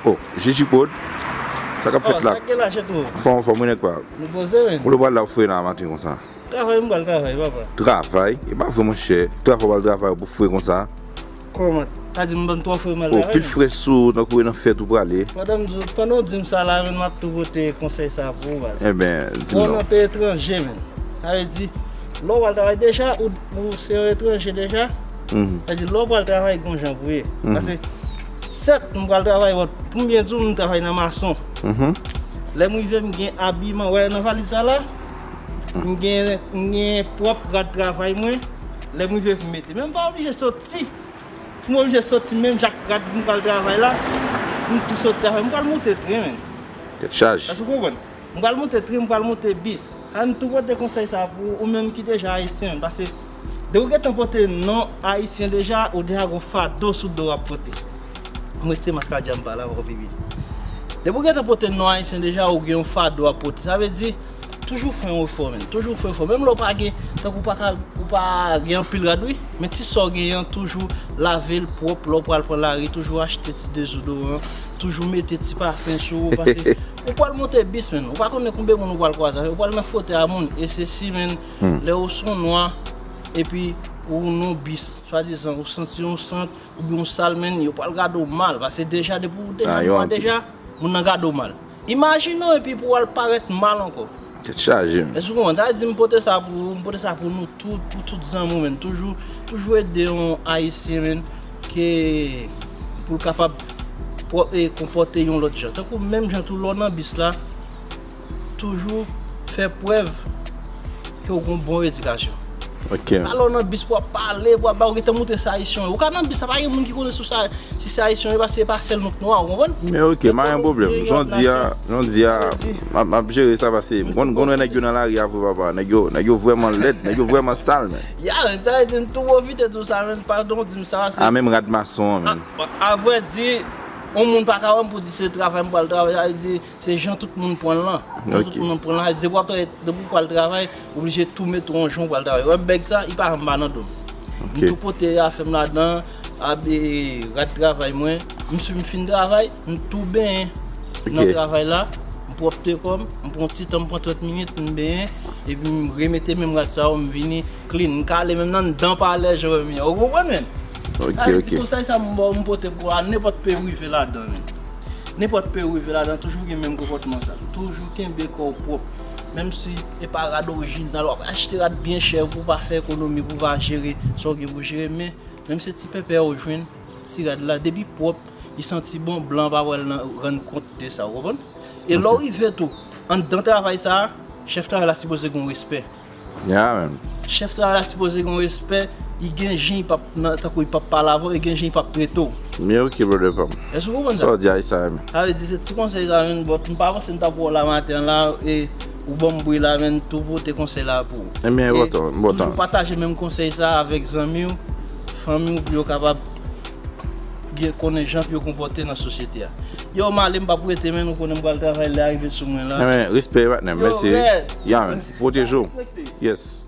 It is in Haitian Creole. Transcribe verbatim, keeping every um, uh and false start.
Oh, Jiji Prod, sa k ap fèt la? Sa gen la, Jetro? Fò, fò mwen nèg pa. Nou poze, men. Ou le pral la ou fre nan maten konsa? Travay, m pral travay, papa. Travay? E pa vre, monchè. Travay, ou pral travay pou fre konsa? Kòman? Sa di m ban m twò fre m al travay? Oh, pil fre sou ou, tankou e nan fèt ou prale. Pandan m di, pandan w di m sa la, men m ap tou pote konsèy sa pou ou, baz. Ebyen, di m non. Ou nan peyi etranje, men. Sa vle di, lè w pral travay deja, ou, ou se yon etranje deja. Sa vle di, lè w pral travay, gon jan pou ye. Paske, sèt, m pral travay, bon, pou m byen di w, m travay nan mason. Lè m rive, m gen abiman, wè, nan valiz sa la, m gen, m gen pwòp rad travay mwen. Lè m rive, m mete. Men m pa oblije soti. Pou m oblije soti menm jak rad m pral travay la, m tou soti avè l. M pral monte tren, men. Tèt chaje. Èske w konprann? M pral monte tren, m pral monte bis. Ann tou pote konsèy sa pou ou menm ki deja ayisyen, paske depi w gentan pote non ayisyen deja, ou deja gon fado sou do w ap pote. M retire mask a dja m pale avè w pi byen. Depi w gentan pote non ayisyen deja, ou gen yon fado w ap pote. Sa vle di, toujou fè yon efò, men. Toujou fè efò. Menm lè w pa gen, tankou w pa ka, ou pa gen anpil rad, wi. Men ti sa w genyen an, toujou lave l pwòp. Lè w pral pran lari, toujou achte ti dezodoran. Toujou mete ti pafen sou ou. Paske ou pral monte bis, men. Ou pa konnen konbyen moun ou pral kwaze avè. Ou pral nan fotèy a moun. E se si, men, lè ou se yon nwa, epi ou nan bis, swadizan, ou santi yon sant, oubyen yon sal, men, yo pral gade w mal. Paske deja, depi w deja nwa deja, moun nan gade w mal. Imajine w epi pou w al parèt mal ankò. Tèt chaje, men. Èske w konprann? Sa vle di m pote sa pou, m pote sa pou nou tout, pou tout zanmi w, men. Toujou, toujou ede yon ayisyen, men, ke pou l kapab pò-, e, konpòte yon lòt jan. Tankou menm jan tou lè w nan bis la, toujou fè prèv ke w gon bon edikasyon. Ok. Alò nan bis pou w ap pale, pou w ap ba, ou gentan montre se ayisyen w ye. Ou ka nan bis, sa pa gen moun ki konnen si w sa, si se ayisyen w ye, paske se pa sèl nou k nwa, ou konprann? Men ok, pa gen pwoblèm. Jan w di a, jan w di a, m ap, m ap jere sa, paske m konn, konn wè nèg yo nan lari a vre, papa. Nèg yo, nèg yo vrèman lèd, nèg yo vrèman sal, men. Ya, men sa vle di m tou pwofite di w sa, men, pandan w di m sa, se a, menm rad mason an, men. A, a vrè di, yon moun pa ka wè m pou di se travay m pral travay, sa vle di, se jan tout moun pran l lan. Jan tout moun pran l lan. Depi w ap travay, depi w pral travay, ou oblije tou mete yon jan w pral travay. Wè bèg sa, li pa janm pa nan do m. M tou pote afè m ladan, abe, rad travay mwen. M si m fin travay, m tou benyen nan travay la. M pwòpte kò m, m pran ti tan, m pran trant minit, m benyen. Epi m remete menm rad sa yo, m vini clean. M ka ale menm nan anndan palè, jan w wè m ye. Ou konprann, men? Ok, ok. Sa vle di konsèy sa m ba w, m pote pou a nenpòt peyi w rive ladan, men. Nenpòt peyi w rive ladan, toujou gen menm konpòtman sa. Toujou kenbe kò w pwòp. Menm si e pa rad orijinal, w ap achte rad byen chè pou w pa fè ekonomi, pou w pa jere sa w gen pou jere, men menm se ti pèpè ou jwenn, ti rad la, depi pwòp, li santi bon, blan pa pral nan, rann kont de sa, ou konprann? E lè w rive tou, anndan travay sa a, chèf travay la sipoze gen yon respè. Ya, menm. Chèf travay la sipoze gen yon respè, li gen jan li p ap nan, tankou li p ap pale avè w, e gen jan li p ap trete w. Men ok, brother pa m. Èske w konprann sa? Sa w di a, e sa menm. Sa vle di, se ti konsèy sa menm, but m pa panse m t ap wè w la maten an la, e ou ban m bri la, menm tou pote konsèy la pou ou. Ebyen, e enpòtan, enpòtan. Toujou pataje menm konsèy sa avèk zanmi w, fanmi w, pou yo kapab gen, konnen jan pou yo konpòte nan sosyete a. Yo, m ale, m p ap rete, men nou konnen m pral travay, lè a rive sou mwen la. Ebyen, respè, patnè m. Mèsi. Yo, red. Ya, menm. Pwoteje w. Respekte. Yes.